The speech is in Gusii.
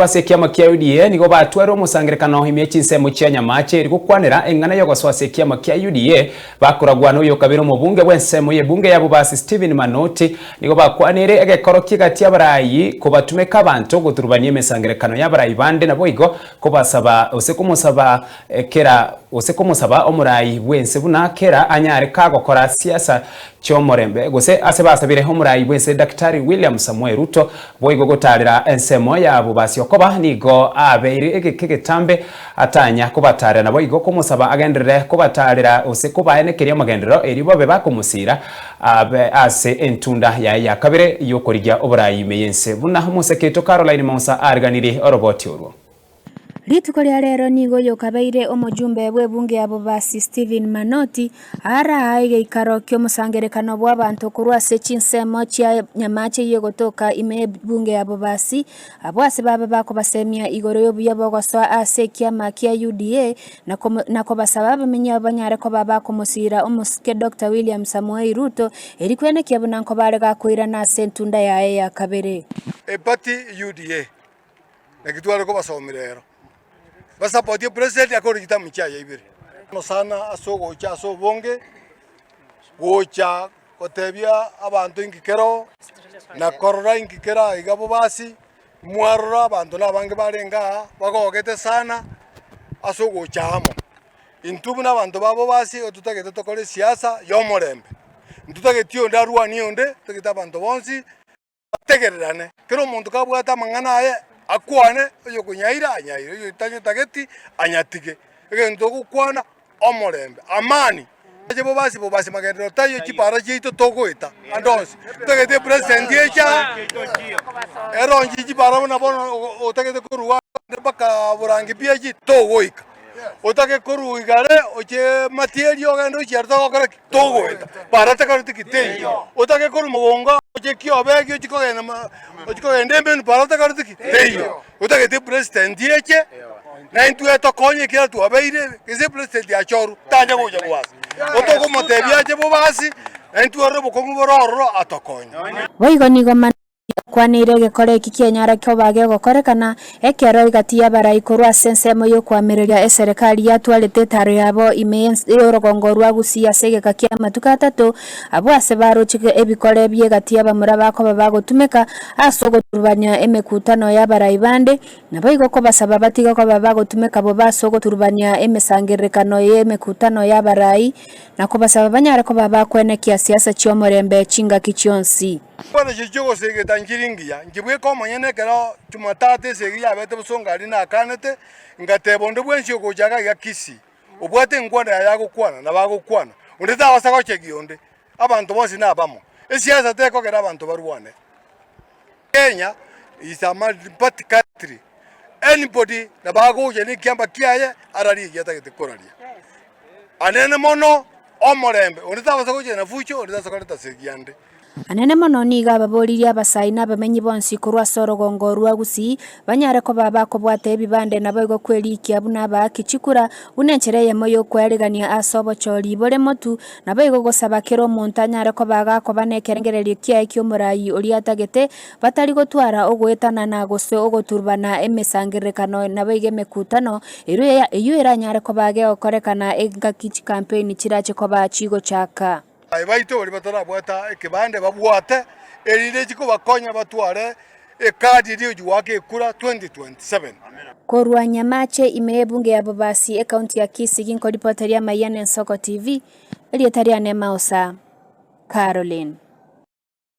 Ase ekiama kia UDA nigo batware omosangerekano ime ye chinsemo chia Nyamache eri gokwanera eng'ana y'ogosoa ase ekiama kia UDA bakoragwa noyokabere omobunge bw'ensemo y'ebunge ya Bobasi Stephen Manoti nigo bakwanire egekoro ki'egati y'abarai kobatumeka abanto goturubania emesangerekano y'abarai bande naboigo kobasaba gose komosaba kera gose komosaba omorai bw'ense buna kera anyare kagokora siasa chi'omorembe gose ase basabire omorai bw'ense Daktari William Samoei Ruto boigo gotaarera ensemo ya bobasi okoba nigo abeire egeka egetambe atanya kobataarera naboigo komosaba agenderere kobataarera gose kobaenekeria amagenderero erio babe bakomosiira abe ase entunda yaye ya kabere y'okorigia oborai ime y'ense buna omoseketo Caroline Mausa aariganirie oroboti orwo. Rituko ria rero nigo oyokabeire omojumbe bw'ebunge ya Bobasi Stephen Manoti araa egeikaro ki'omosangerekano bw'abanto korwa ase chinsemo chia Nyamache eyio egotoka ime y'ebunge ya Bobasi, abwo ase babe bakobasemia igoro y'obuya bw'ogosoa ase ekiama kia UDA na kobasaba abamenyi abo banyare koba bakomosiira omosike Doctor William Samoei Ruto eri kwenekia buna nkobare gakoirana ase entunda yaye ya kabere. Eparty UDA Naki tware kobasomera ero, basapotie president akore chitamu chiaye ibere. Mono sana ase ogocha ase obonge, gocha gotebia abanto inki kero, na korora inki kera iga bobasi, mwarora abanto na abange barenge aa, bagogete sana ase ogocha amo. Intwe buna abanto ba bobasi igo totagete tokore esiasa ya omorembe, ntotageti onde arwanie onde, totagete abanto bonsi. Bategererane, kera omonto kabwate amang'ana aye akwane, oyokonyaira anyaire, oyotanyetageti anyatige. Egento ogokwana omorembe, amani. Ache bobasi bobasi magenderero taiyo chipara chiaito togoeta ande onsi. Totagete epresident eche aa, eronche chipara buna bono otagete korwa ande mpaka borangi PH togoika. Otake korwa igare oche matieri ogende ochie aro togokora ki? Togoeta. Bara takareti ki? Teiyo. Otake korwa mogongo oche kiobegi ochie kogenda ma ochie kogenda emenu bara takareti ki? Teiyo. Otagete epresident eche, na intwe etokonye ekiagera twabeire, gese epresident achorwe, tanya gocha bobasi. Otokomotebia ache bobasi, na intwe orore obokong'u bore ororo atokonye. Boigo nigo Yakwaneire egekora eki kianyara koba gegokorekana, ekero egati y'abarai korwa ase ensemo y'okoamereria eserekari yatwarete etaro yabo ime y'orogongo rwa Gusii ase egeka ki'amatuko atato, abwo ase baroche ebikore bi'egati y'abamura bakoba bagotumeka ase ogoturubania emekutano y'abarai bande, Naboigo kobasaba batige koba bagotumeka bobe ase ogoturubania emesangererekano y'emekutano y'abarai, na kobasaba banyare koba bakwenekia siasa chi'omorembe chingaki chionsi. Chikwana echio chi'ogosegeta nchiri ngiya, inche bweka omonyene ekero Jumatatu esegi yabete bosongo aria nakanete, ngateba onde bwensi ogocha iga iga Kisii, obwate enkwana yaye agokwana, nabo agokwana, onde tabasa gochegia onde, abanto bonsi nabamo. Esiasa tekogera abanto barwane. Kenya is a multi-party country, anybody nabo agocha na ekiamba kiaye ararie ekia atagete koraria. Anene mono omorembe, onde tabasa gocha na fujo, onde tabasa koreta segi ande. Anene mono nigo ababoririe abasae na abamenyi bonsi korwa ase orogongo rwa Gusii banyare koba bakobwata ebibande naboigo kwerikia buna abaaki chikura buna enchera eyemo y'okwearigania ase obochori bore motu Naboigo gosaba kera omonto anyare koba gakoba nekerengererio kiaye ki'omoraai oria atagete, batari gotwara ogoetanana gose ogoturubana emesangererekano naboigo emekutano, erio eyio eranyare koba gegokorekana engaki chikampeini chirache koba chigochaka. Aye baito baria batarabwata ekebande babwate, erinde chikobakonya batware ekadi eria egochia goaka ekura 2027. Korwa Nyamache ime y'ebunge ya Bobasi, ekaunti ya Kisii ginkoripoteria amaiya n'Ensoko TV, erieta riane Mausa Caroline.